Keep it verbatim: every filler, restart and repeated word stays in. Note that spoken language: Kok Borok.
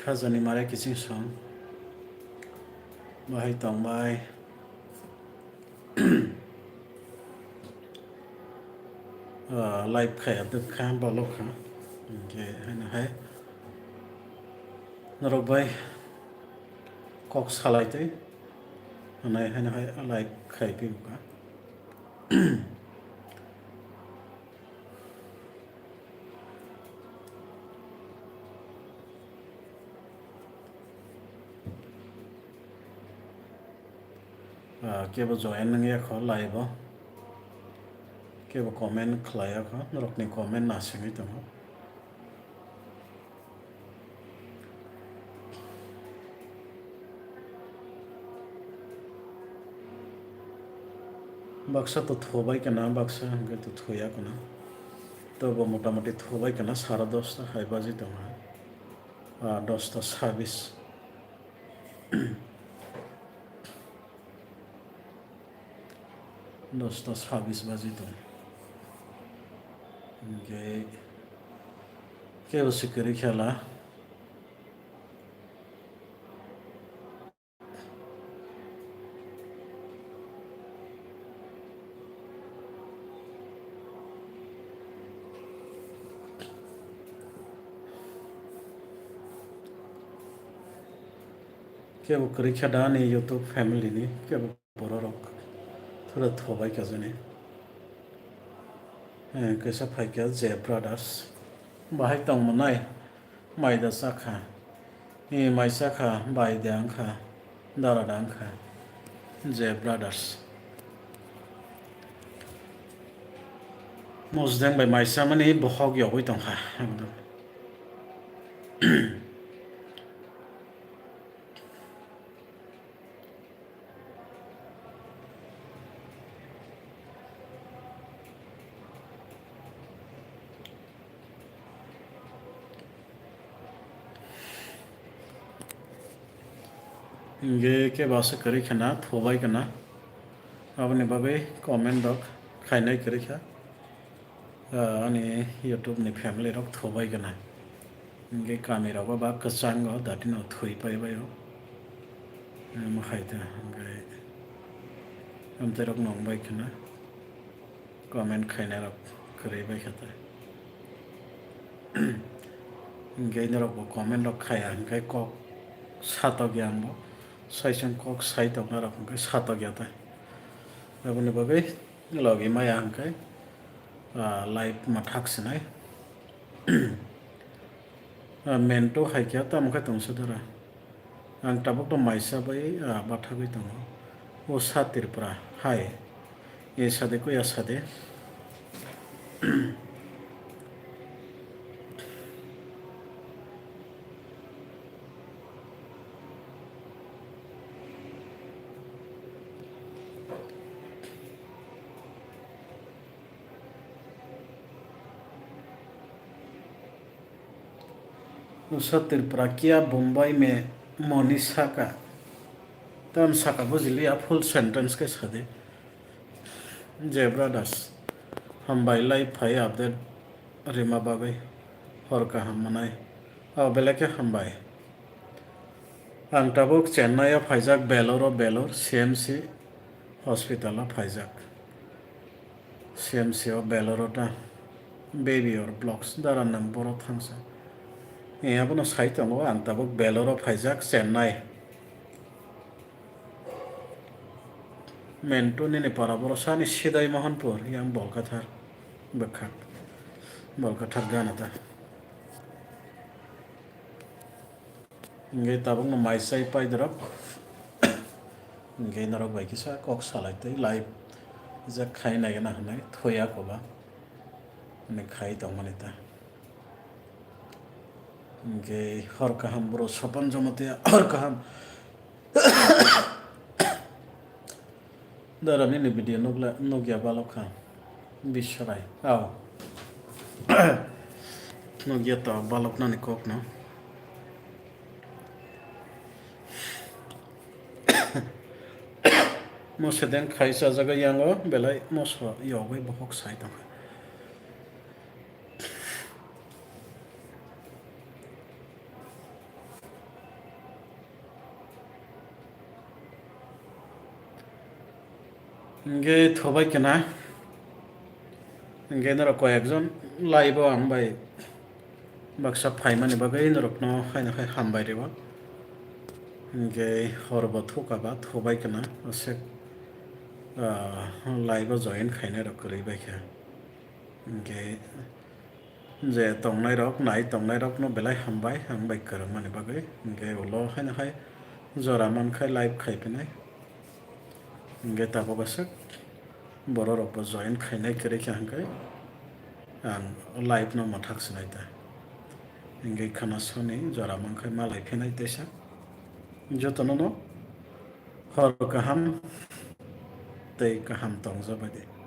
Khajani mare kiching song. Bahai tongbai. Ah, live khai abdwk kha, bolok kha. Hwnkhe haino hai norok bai kok salai twi. Hanai haino hai live khai phiyokha. Ah, kebo join wngya kho live o, kebo comment khlaiya kho, norokni comment nasingwi tongo. Baksa to thobai kana, baksa hwnkhe to thoya kana. Tobo motamoti thobai kana, sara dosta hai baji tongo. Ah, dosta sabis. Dosta sabis baji tong. Hwnkhe kebo se kwrwi khala. Kebo kwrwi kha da ani YouTube family ni, kebo bororok thura thobai kajani. Eh, kisa phaikha J Brothers. Bahai tongmwnai, mai da chakha. Eh, mai chakha, bai de wngkha, dara da wngkha. J Brothers. Mosdeng bai mai chamani bohok yogwi tongkha, ekdom. Hingke kebo aswk kwrwi khna, thobai khna. Aboni bagwi comment rok khainai kwrwi kha. Ah, ani YouTube ni family rok thobai gana. Hingke kami rogo ba kwchango datino thwi pai baio. Em, hai ta, hingke amtwi rok nong bai khna. Comment khainai rok kwrwi bai kha ta. Hingke norok bo comment rok khaya, hingke kok satok ya ang bo. Saisong kok sai tong norok hingke satok ya ta. Aboni bagwi Logi maya hwnkhe, ah, live ma thak sinai. Ah, mento hai khe tamo khe tongsa dara. Ang tabuk no maisa bai, ah, bathagwi tongo. O sa Tripura hai. E sade ko ya sade. Usa Tripura kia Bombay me moni saka. Tam saka bujili a full sentence ke sade. Jai Brothers. Hambai lai phai update rima bagwi. Hor kaham manai. O belai khe hambai. Ang tabuk Chennai o phaijak, Belore o Belore, C M C hospital o phaijak. C M C o Belore o ta baby or blocks dara nang boro thangsa. E abono sai tongo, ang tabuk Belore o phaijak, Chennai. Mento nini para boro sani Sidai Mohanpur, yang Bolkathar, bwkhak, Bolkathar gana ta. Hingke tabukno mai chai pai dorok. Hingke norok bai kisa kok salai tei live je khai nai gana hinui thoya koba. Hwnwi khai tongmani ta. Hingke hor kaham bro Sopan Jamatia hor kaham. Dara nini video nukla, nukya balok kha. Biswarai. Aw. Nukya to balok nani kok no. Mo sedeng khai chajaga yango belai moso yogwi bohok sai tongkha. Hingke thobai kena. Hingke norok koyekjon live o ang bai baksa phaimani bagwi norokno haino hai hambai rwo. Hingke horbo thukaba thobai kena aswk, ah, live o join khainai rok kwrwi bai kha. Hingke je tongnai rok, nai tongnai rokno belai hambai ang bai kwrwngmani bagwi. Hingke ulo haino hai jora mankhai live khai phinai. Hingke tabuk aswk borok rokbo join khainai kwrwi kha hingke ang live no mwthak sinai ta. Hingke khana soni jora mankhai malai phinai teisa. Jotono no hor kaham tei kaham tongjabai di.